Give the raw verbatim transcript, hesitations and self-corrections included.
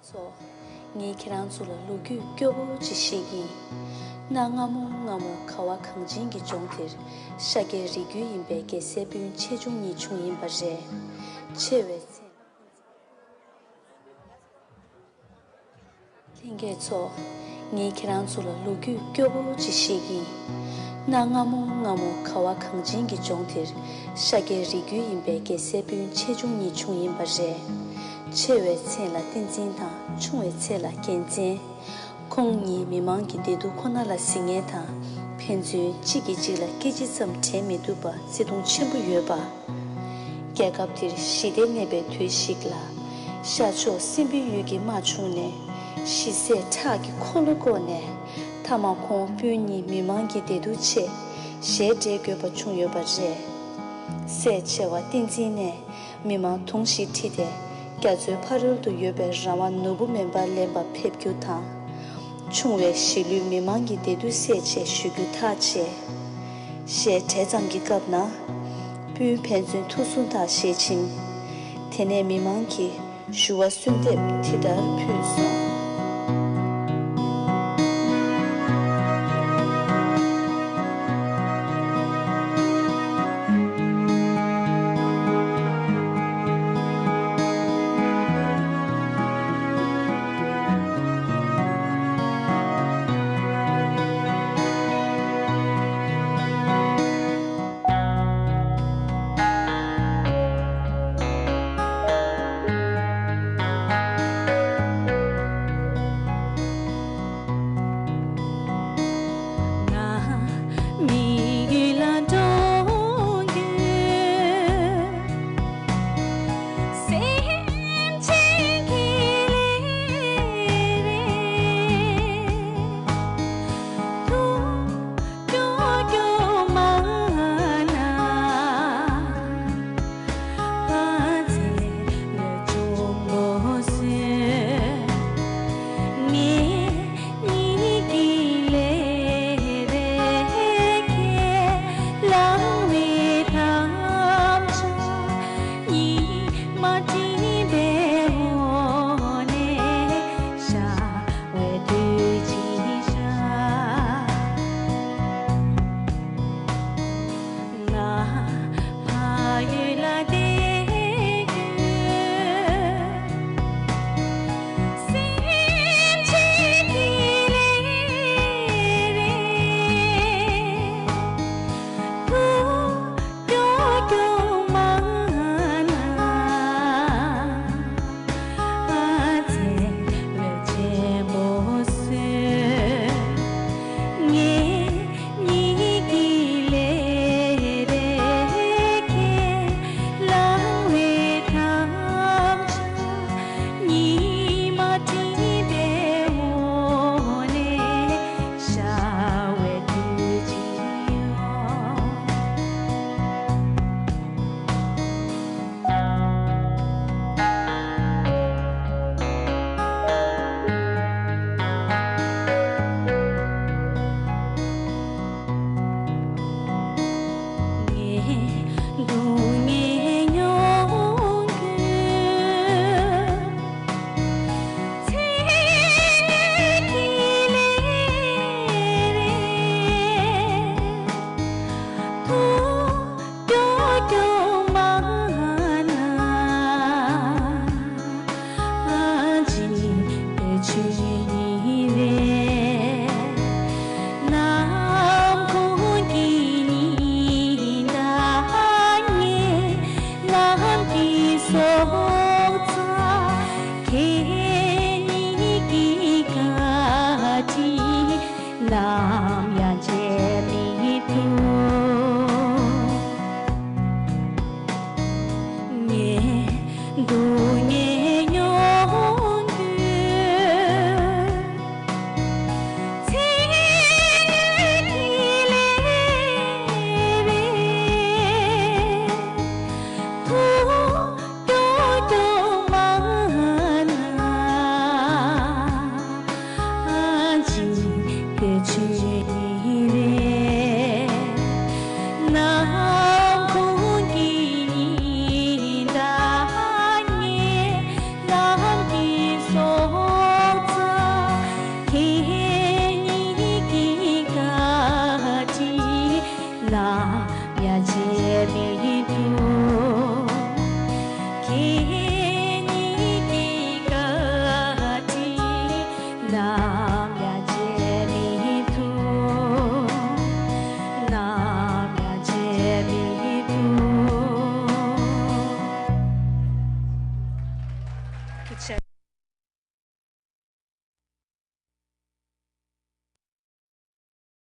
ཚོ། ངས་ཁྱེད་རང་ཚོ་ལ་ལོ་རྒྱུས་སྐྱོ་པོ་ཅིག་བཤད་ཀྱི་ཡིན། གནའ་སྔ་མོ་སྔ་མོ་ཁ་བ་གངས་ཅན་གྱི་ལྗོངས་དེར་ཤཱཀྱའི་རིགས་རྒྱུད་ཡིན་པའི་རྒྱལ་སྲས་སྤུན་ཆེ་ཆུང་གཉིས་བྱུང་ཡིན་པ་རེད། ཆེ་བའི་མཚན། ལྷན་རྒྱས་ཚོ། ངས་ཁྱེད་རང་ཚོ་ལ་ལོ་རྒྱུས་སྐྱོ་པོ་ཅིག་བཤད་ཀྱི་ཡིན། གནའ་སྔ་མོ་སྔ་མོ་ཁ་བ་གངས་ཅན་གྱི་ལྗོངས་དེར་ཤཱཀྱའི་རིགས་རྒྱུད་ཡིན་པའི་རྒྱལ་སྲས་སྤུན་ཆེ་ཆུང་གཉིས་བྱུང་ཡིན་པ་རེད། ཆེ་བའི་མཚན་ལ་བསྟན་འཛིན་དང་ཆུང་བའི་མཚན་ལ་རྒྱལ་མཚན། ཁོང་གཉིས་མི་མང་གི་བདེ་སྡུག་ཁོ་ན་ལ་གཟིགས་མཁན་དང་། ཕན་ཚུན་གཅིག་གིས་གཅིག་ལ་སྐད་ཅིག་ཙམ་དྲན་མི་ཐུབ་པ་བརྩེ་དུང་ཆེན་པོ་ཡོད་པ། རྒྱལ་ཁབ་དེར་ཞི་བདེ་གནས་པའི་དུས་ཤིག་ལ། ཤར་ཕྱོགས་སྲིན་པོའི་ཡུལ་གྱི་དམག་བྱུང་ནས། ཞི་བསད་ཁྲག་གི་འཁོར་ལོ་བསྐོར་ནས། མཐའ་མ་ཁོང་སྤུན་གཉིས་མི་མང་གི་བདེ་སྡུག་ཆེད་ཞལ་འབྲད་དགོས་པ་བྱུང་ཡོད་པ་རེད། སྲས་ཆེ་བ་བསྟན་འཛིན་ནས་མི་མང་དུང་ཞིག་ཁྲིད་དེ། རྒྱ་མཚོའི་ཕ་རོལ་ཏུ་ཡོད་པའི་ར་བ་ནོར་བུ་མེ་འབར་ལེན་པར་ཕེབས་རྒྱུ་དང་། ཆུང་བའི་གཞིས་ལུས་མི་མང་གི་བདེ་སྡུག་སེལ་ཆེད་ཞུ་རྒྱུ་ཐག་བཅད། ཞལ་བྲལ་ཙམ་གྱི་སྐབས་ན། སྤུན་ཕན་ཚུན་ཐུགས་སུན་དང་ཞལ་ཆེམས། དེ་ནས་མི་མང་གིས་ཞུ་བ་གསོལ་འདེབས་དེ་ལྟར་ཕུལ་སོང་།